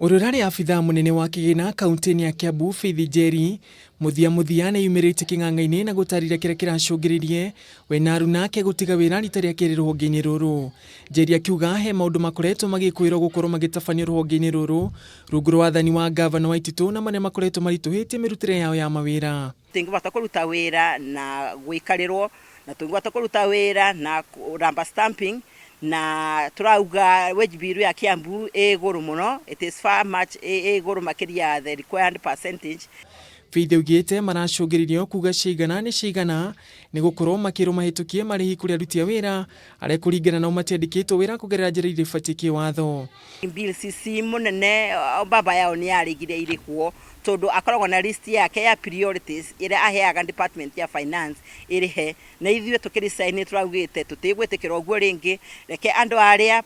Ũrĩa ũrarĩ abithaa mũnene wa kĩgĩna kauntĩ-inĩ ya Kiambu Faith Njeri mũthia mũthia nĩeyumĩrĩtie kĩng'ang'a-inĩ na gũtarĩria kĩrĩa kĩracũngĩrĩirie we na aruna ake gũtiga wĩra rita rĩa kerĩ rũhonge-inĩ rũrũ. Njeri akiuga he maũndũ makoretwo magĩkũĩrwo gũkorwo magĩtabanio rũhonge-inĩ rũrũ rungu rwa wathani wa ngavana Waititũ na marĩa makoretwo maritũhĩtie mĩrutĩre yao ya mawĩra. Tũtingĩhota kũruta wĩra na gũikarĩrwo na tũngĩhota kũruta wĩra na rubber stamping na tũrauga wage bill ya Kiambu ĩ igũrũ mũno, it is far much ĩ igũrũ makĩria ya the required percentage. Faith augĩte maracũngĩrĩirio kuga ciigana nĩ ciigana nĩ gũkorwo makĩrwo mahĩtũkie marĩhi kũrĩ aruti a wĩra arĩa kũringana nao matiandĩkĩtwo wĩra kũgerera njĩra iria ibatiĩ kĩwatho. Bill CC mũnene baba yao nĩ yarĩgire irĩhwo tondũ akoragwo na list yake ya priorities ĩrĩa aheaga department ya finance ĩrĩhe, na ithuĩ tũkĩ resign nĩ tũraugĩte tũtigwĩtĩkĩra ũguo rĩngĩ, reke andũ arĩa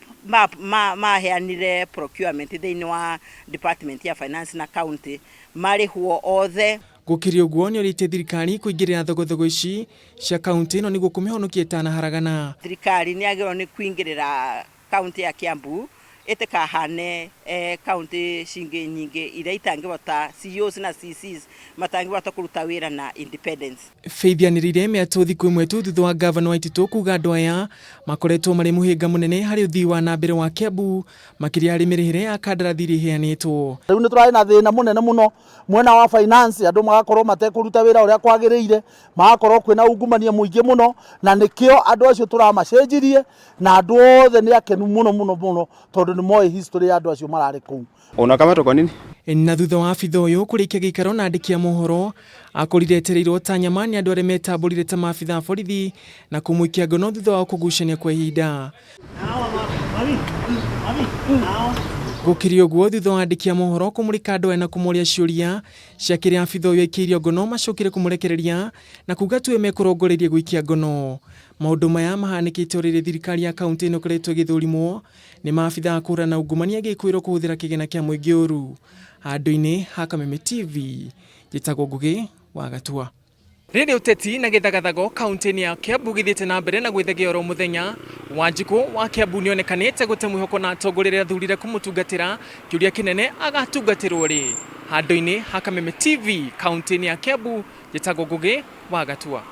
maheanire procurement thĩinĩ wa department ya finance na county marĩhwo othe. Gũkĩrĩ ũguo nĩorĩtie thirikari kũingĩrĩra thogothogo ici cia kaunti ĩno nĩguo kũmĩhonokia ĩtanaharagana. Thirikari nĩ yagĩrĩirwo nĩ kũingĩrĩra kaunti ya Kiambu ĩtikahane kaunti cingĩ nyingĩ iria itangĩhota CEOs na CCs matangĩhota kũruta wĩra na independence. Faith anĩrĩire mĩatũ thikũ ĩmwe tu thutha wa ngavana Waititũ kuga andũ aya makoretwo marĩ mũhĩnga mũnene harĩ ũthii wa na mbere wa Kiambu makĩria harĩ mĩrĩhĩre ya kandarathi iria iheanĩtwo. Rĩu nĩ tũrarĩ na thĩna mũnene mũno mwena wa finance, andũ magakorwo matekũruta wĩra ũrĩa kwagĩrĩire, magakorwo kwĩna ungumania mũingĩ mũno, na nĩkĩo andũ acio tũramacenjirie na andũ othe nĩ akenu mũno mũno mũno tondũ nĩ moĩ history ya andũ acio mararĩ kũu. Unakamatwa kwa nini? Na thutha wa abitha ũyũ kũrĩkia gĩikaro na andĩki a mohoro akorire etereirwo ta nyama nĩ andũ arĩa metambũrire ta maabitha a borithi na kũmũikia ngono thutha wa kũgucania kwa ihinda. Gũkĩrĩ ũguo thutha wa andĩki a mohoro kũmũrĩka andũ aya na kũmoria ciũria cia kĩrĩa abitha ũyũ aikĩirio ngono macokire kũmũrekereria na kuga tuwe mekũrongoreirie gũikia ngono. Maũndũ maya mahanĩkĩte o rĩrĩ thirikari ya kaunti ĩno ĩkoretwo ĩgĩthũrimwo nĩ maabitha a kũhũrana na ungumania gĩkwĩrwo kũhũthĩra kĩgĩna kĩa mũingĩ ũru. Handũ-inĩ ha Kameme TV, njĩtagwo Ngũgĩ wa Gatua. Rĩrĩ ũteti na gĩthagathago kaunti-inĩ ya Kiambu gĩthiĩte na mbere na gwĩthegea oro mũthenya, Wanjikũ wa Kiambu nĩonekanĩte gũte mwĩhoko na atongoria arĩa athurire kũmũtungatĩra, kĩũria kĩnene agatungatĩrwo rĩ? Handũ-inĩ ha Kameme TV kaunti-inĩ ya Kiambu, njĩtagwo Ngũgĩ wa Gatua.